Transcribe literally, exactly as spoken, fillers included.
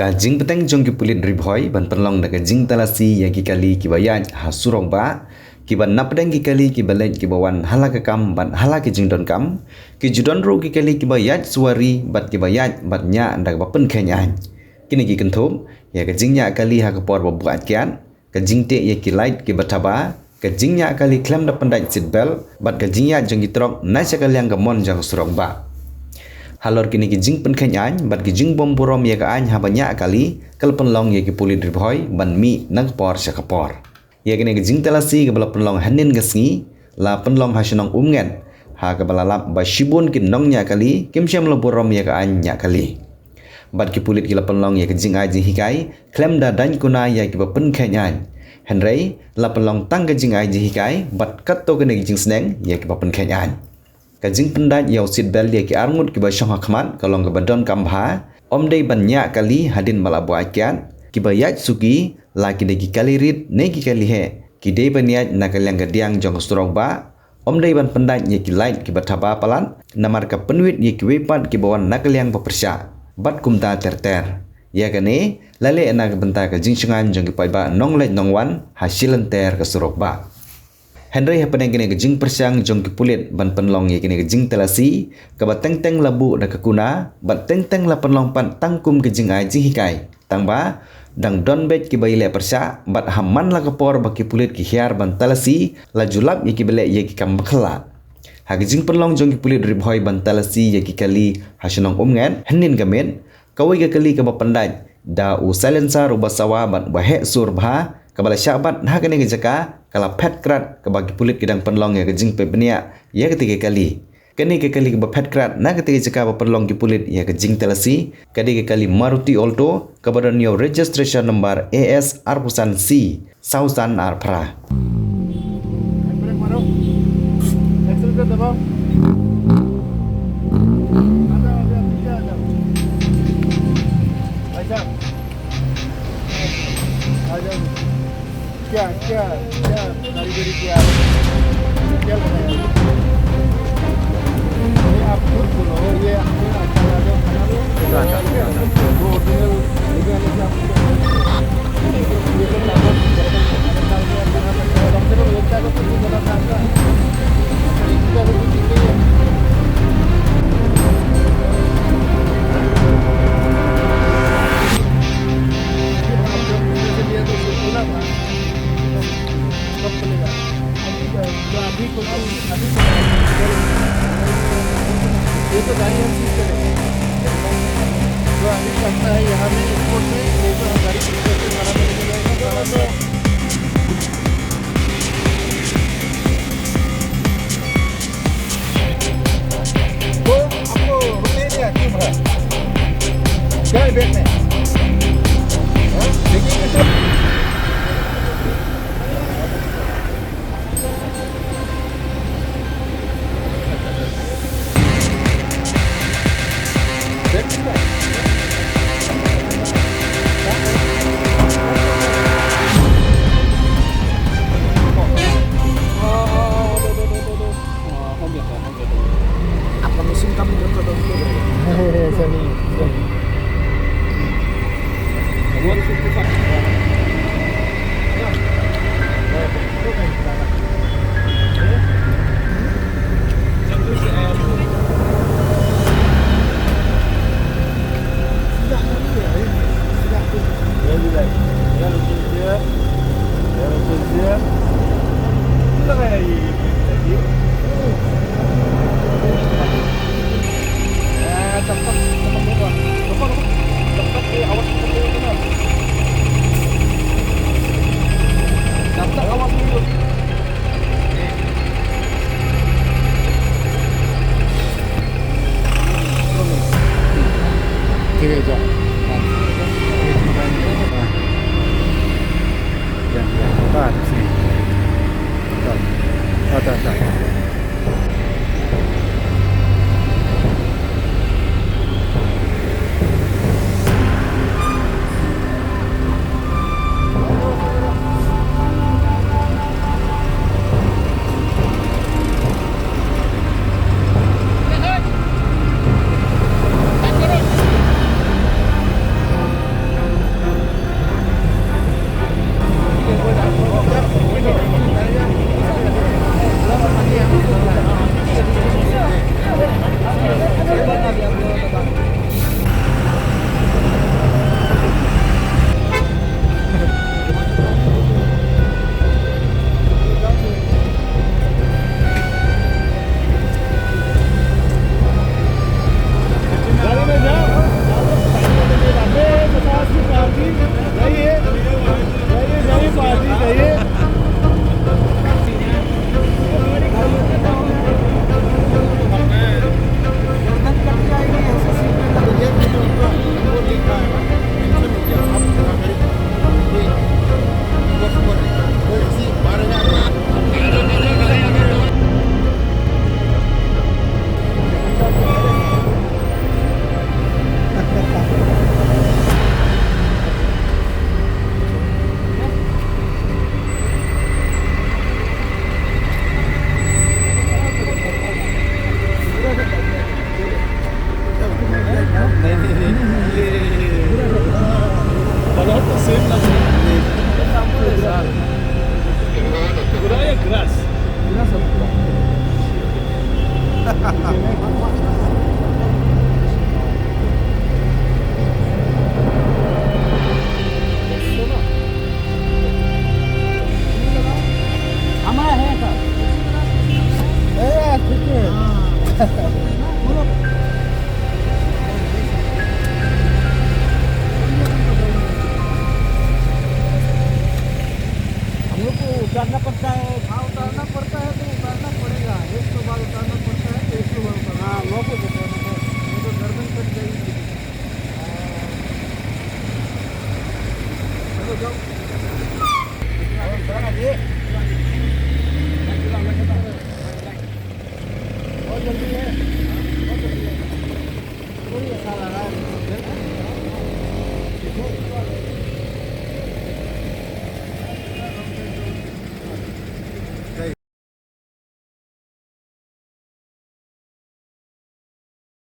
Ka jingpyrshang jong ki pulit Ri Bhoi ban pynlong da ka jingtalasi ïa ki kali kiba ïaid ha surok bah, kiba napdeng ki kali kiba leit kiba wan ha la ka kam bad ha la ka jingdonkam, ki ju don ruh ki kali kiba ïaid suwari bad kiba ïaid bad ñiah da kaba pynkheiñ aiñ. Kine ki kynthup ïa ka jingñiah kali ha ka por ba buaid kiad, ka jingteh ïa ki light kiba thaba, ka jingñiah kali khlem da pyndait seat belt, bad ka jingïaid jong ki trok na sha ka liang ka mon jong ka surok bah. Halor kine ki jingpynkheiñ aiñ bad ki jingbym burom ïa ka aiñ haba ñiah kali, ka la pynlong ïa ki pulit Ri Bhoi ban mih na ka por sha ka por. Ïa kane ka jingtalasi kaba la pynlong hynnin ka sngi, la pynlong ha shnong Umnget, ha kaba la lap ba shibun ki nongñiah kali kim shym la burom ïa ka aiñ ñiah kali. Bad ki pulit ki la pynlong ïa ka jingai jinghikai khlem da daiñ kuna ïa kiba pynkheiñ aiñ. Hynrei la pynlong tang ka jingai jinghikai bad katto katne ka jingsneng ïa kiba pynkheiñ aiñ. Ka jingpyndait ïa u seat belt ïa ki arngut kiba shong ha khmat ka long kaba donkam bha, ym dei ban ñiah kali hadien ba la buaid kiad, kiba ïaid suki, la ki dei ki kali rit ne ki kali heh, ki dei ban ïaid na ka liang ka diang jong ka surok bah, ym dei ban pyndait ïa ki light kiba thaba palat, namar ka pynwit ïa kiwei pat kiba wan na ka liang ba pyrshah. Bad kumta ter ter. Ïa kane la leh na ka bynta ka jingshngaiñ jong ki paidbah nongleit nongwan ha shilynter ka surok bah. Hynrei hapdeng kane ka jingpyrshang jong ki pulit ban pynlong ïa kane ka jingtalasi, kaba teng teng la buh da ka kuna, bad teng teng la pynlong pat tang kum ka jingai jinghikai. Tangba dang don beit kiba ïaleh pyrshah, bad ha man la ka por ba ki pulit ki hiar ban talasi, la ju lap ïa kiba leh ïa ki kam bakla. Ha ka jingpynlong jong ki pulit Ri Bhoi ban talasi ïa ki kali ha shnong Umnget hynnin ka miet, kawei ka kali kaba pyndait da u silencer uba sawa bad uba heh sur bha, kaba la shah bat ha kane ka jaka, ka la phet krat, kaba ki pulit ki dang pynlong ïa ka jingpynbniah ïa katei ka kali. Kane ka kali kaba phet krat na katei ka jaka ba pynlong ki pulit ïa ka jingtalasi, ka dei ka kali Maruti Alto, kaba don ïa u registration number A S arphew san C saw san arphra. एक्सीलरेटर दबाओ। आ जाओ, आ जाओ, पीछे आ जाओ। भाई साहब, आ जाओ। क्या, क्या, क्या कारीगरी किया है? क्या लगाया है? ये आप खुद बोलो, ये आपको अच्छा लगा, खाना वो ओरिजिनल लेके आने से आपको अभी तो, अभी तो, ये तो गाड़ी हम सीज करेंगे। जो अभी करता है यहाँ में एयरपोर्ट में, ये तो हम गाड़ी सीज करके थाना में लेके जाएंगे, थाना में। वो आपको रुकने दिया क्यों भरा? क्या है बैग में? हाँ? देखिए तो। आपका मशीन का भी रखा था उसको। ऐसा नहीं है। हमारा है सर। ए, ठीक है। हम लोग को उतारना पड़ता है। हाँ, उतारना पड़ता है तो उतारना पड़ेगा। एक सौ बार उतारना पड़ता है तो एक सौ बार उतारना। हाँ, नौ को उतारना पड़ता है। नहीं तो गर्दन कट जाएगी। हाँ। चलो, जाओ। बहुत जल्दी है।